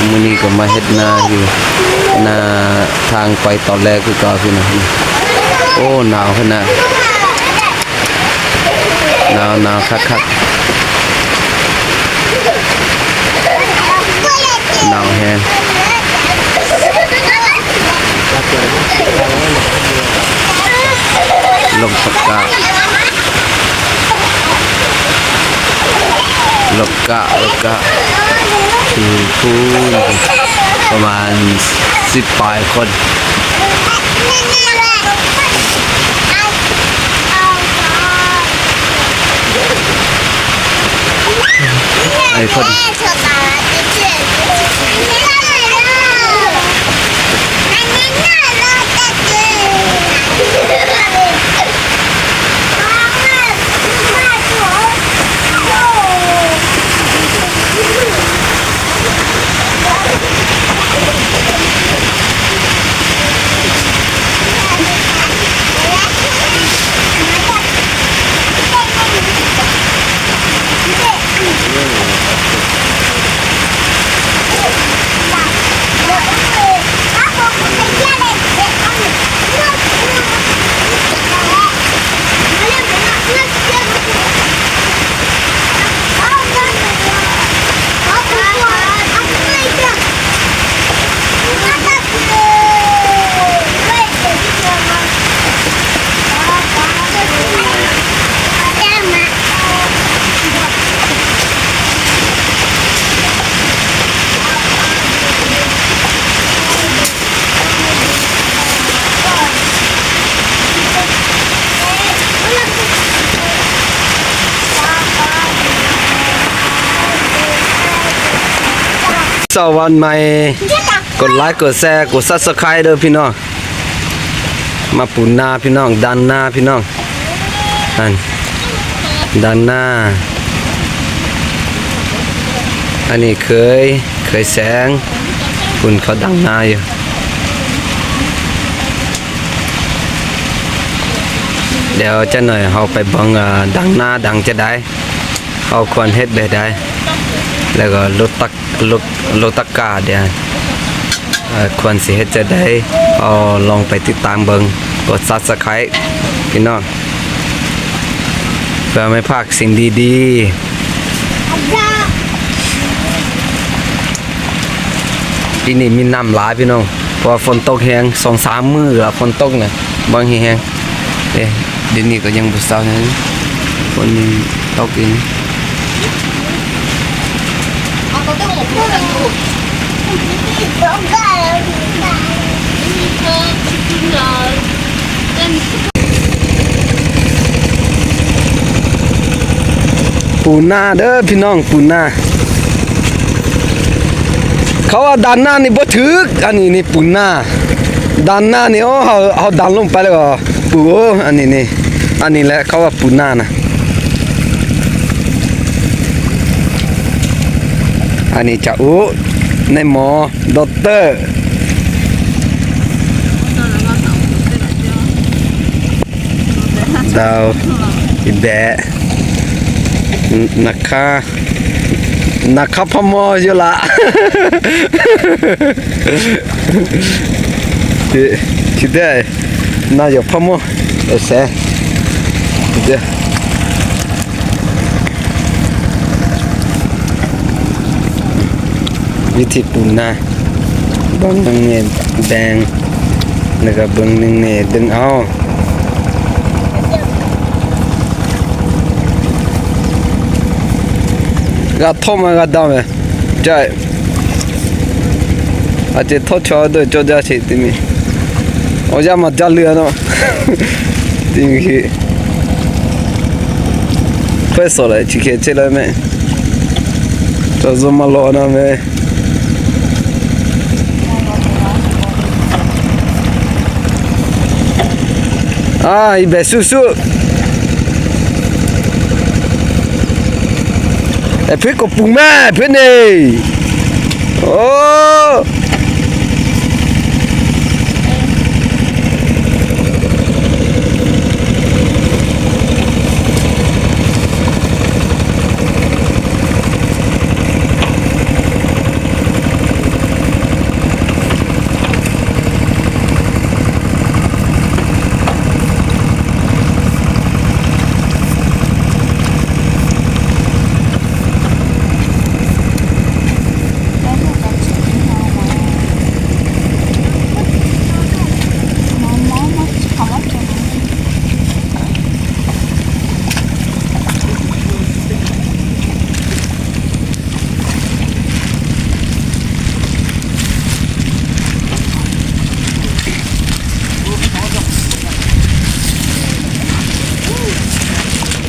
ມື້ນີ້ກໍມາເຮັດນາຢູ່ ນາທາງໄປຕອນແລກຄືເກົ່າພີ່ນ້ອງ. ໂອ້ ໜາວຂະໜາດ ໜາວ ໜາວຄັກໆ ໜາວແຮງ. ລົງສະກາ ລົງກະ ລົງກະ ຄືຄູນ ປະມານສິບປາຍຄົນ. ໄອ້ຄົນ ເຊົ້າວັນໃໝ່ ກົດໄລ ກົດແຊ ກົດ Subscribe ເດີພີ່ນ້ອງ. ມາປູນາພີ່ນ້ອງ ດານນາພີ່ນ້ອງ ອັນ ດານນາ. ອັນນີ້ເຂີຍ ເຂີຍແສງ ພຸ້ນເຂົາດານນາຢູ່. ດຽວຈັກໜ້ອຍເຮົາໄປເບິ່ງ ເອີ ດານນາ ດານຈະໄດ້ ເຮົາຄວນເຮັດແບບໃດ ແລ້ວກໍລົດຕັກ ລົດ ລົດຕັກກາ ດຽວ ເອີ ຄວນຊິເຮັດຈັ່ງໃດ ເຮົາລອງໄປຕິດຕາມເບິ່ງ ກົດ Subscribe ພີ່ນ້ອງ ເພື່ອໄມ່ພາດສິ່ງດີໆ. ປີນີ້ມີນ້ຳຫຼາຍພີ່ນ້ອງ ເພາະວ່າຝົນຕົກແຮງ ສອງສາມມື້ລະຝົນຕົກນະ ບັງແຮງ. ເອີ ດຽວນີ້ກໍຍັງບໍ່ເຊົານະ ຝົນຍັງຕົກຢູ່. ປູນາເດີພີ່ນ້ອງ ປູນາ. ເຂົາວ່າດານໜ້ານີ້ບໍ່ຖືກ ອັນນີ້ນີ້ປູນາ ດານໜ້ານີ້ ໂອ້ ເຮົາ ເຮົາດານລົງໄປແລ້ວກໍປູ ອັນນີ້ນີ້ ອັນນີ້ແຫຼະເຂົາວ່າປູນານະ. ອັນນີ້ຈາອຸ ນາຍໝໍ ດັອກເຕີ ດາວ ອີແບະ ນາຄາ ນາຄາພະມໍຢູ່ລະ ທີ່ ທີ່ໄດ້ ນາຍົກພະມໍ ເອີ ແຊ ເດີ. ວິທີປູນາ ເບິ່ງໜຶ່ງນີ້ແບ່ງ ແລ້ວກໍເບິ່ງໜຶ່ງນີ້ດຶງເອົາ. ກະໂທມາກະດຳເອ ໃຈ ອາເຈໂທຊອໂດຍໂຈຈາຊິຕິມີ ໂອຍາມາຈາເລືອເນາະ ຕິງຄີ ເພໂຊລາຍຊິເຄເຊລາຍແມ ຈາໂຊມາໂລນາແມ. ອາ ອີແບະສູ້ໆ ເອ ເພິ່ນກໍປຸງແມ່ເພິ່ນເດ ໂອ້.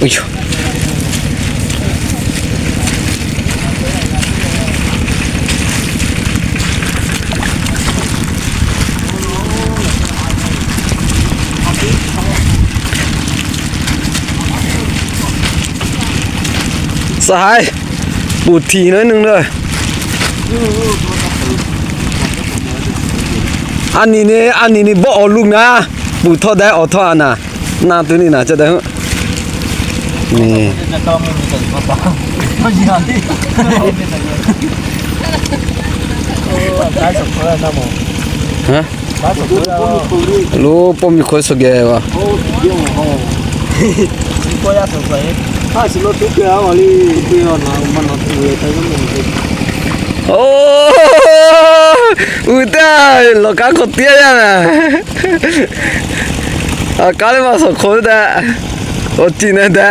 ອຸຍ ສະຫາຍ ປູດຖີ່ໜ້ອຍໜຶ່ງເດີ. ອັນນີ້ນີ້ ອັນນີ້ນີ້ບໍ່ເອົາລູກນະ ປູເທົ່າໃດເອົາເທົ່ານັ້ນນະ. ໜ້າໂຕນີ້ນະ ຈະໄດ້ ນີ້ ຮະ? ໂລ ປ້ອມມີຄົນສະແກວະ. ໂອ້ ອຸຕາຍ ລາວກາຄົນເຕ້ຍນະ ອາການມາສອງຄົນນະ. ໂອຈິນະດາ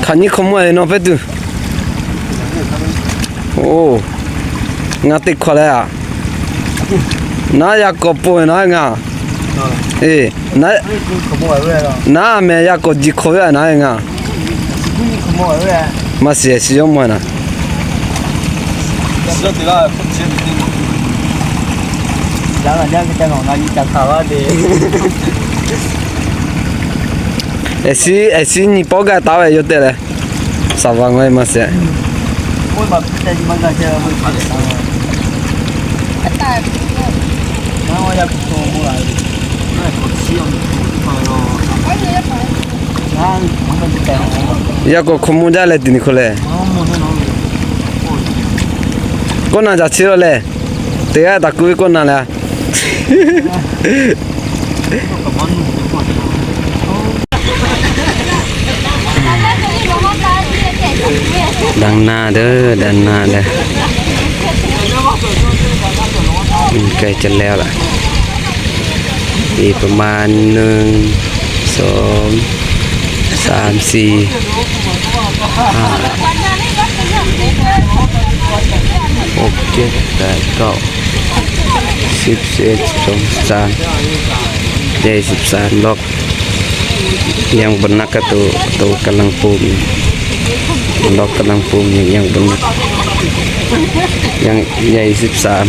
ຄັນນີ້ຂະໂມຍເນາະ ເປັດຕູ. ໂອ້ ງາຕິດຄອແລ້ວ ນາຢາກກໍໂປຍນາງາ ເອີ ນາ ນາແມ່ຢາກກໍຈິກໂຄແລ້ວນາງາ ມາເສຍຊິຍົມມວຍນະ. Esi, esi ni poga tawe yo tele. Savangwe mase. Ya ko komo jale tini kole. Kona ja chiro le. Te ga ta ku kona la. Đang na đơ, đang na đơ. ໃກ້ຈະແລ້ວລະ ອີກປະມານໜຶ່ງ ສອງ ສາມ ສີ່ ຫ້າ ຫົກ ເຈັດ ແປດ ເກົ້າ ສິບ ສິບເອັດ ສິບສອງ ສິບສາມ ໃຫຍ່ສິບສາມ ດອກ ຍັງບໍ່ໜັກກະໂຕ ໂຕກຳລັງປູມ ດອກກຳລັງປູມ ຍັງບໍ່ໜັກ ຍັງໃຫຍ່ສິບສາມ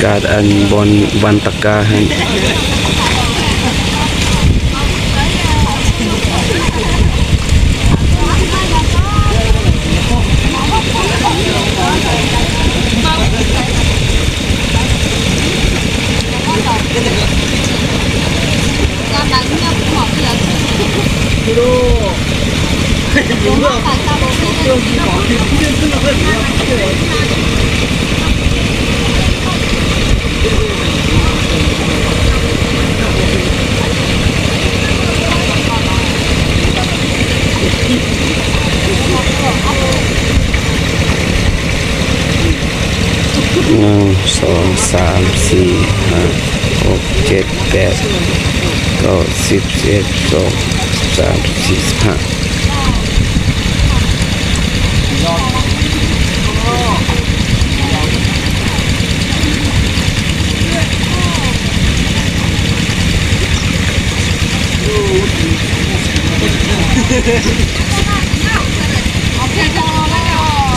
ກາດອັນບ່ອນວັນຕະກາຫັ້ນ. ໜຶ່ງ ສອງ ສາມ ສີ່ ຫ້າ ຫົກ ເຈັດ ແປດ ເກົ້າ ສິບ ສິບເອັດ ສິບສອງ ສິບສາມ ສິບສີ່ ສິບຫ້າ.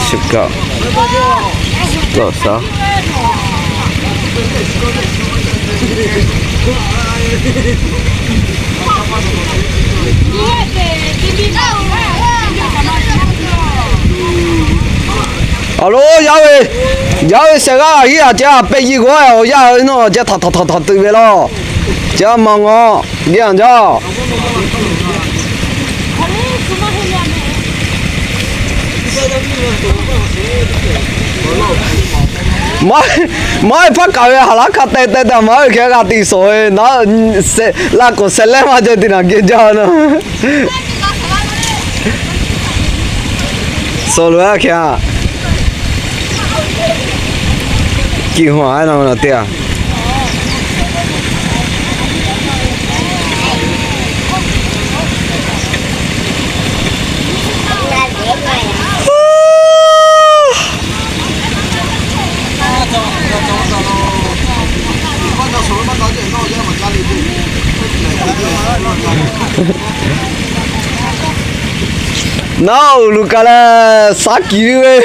ສິບເກົ້າ ສິບເກົ້າ ຊາວ Alo, ya ve. Ya ve, se ga, ya, ya, pe, yi, go, ya, no, ya, ta, ta, ta, ta, tu, ve, lo. Ya, ma, ngo, ya, ya. Mai, mai pa ka ve hala ka te te ta mai ke ga ti so e na se la ko se le ma je ti na ge ja na. So lo ya ke a. Ki ho ai na na te a. Nau, Luka la saki we.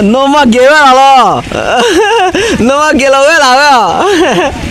No ma ge va la lo. No ma ge lo ve la ve.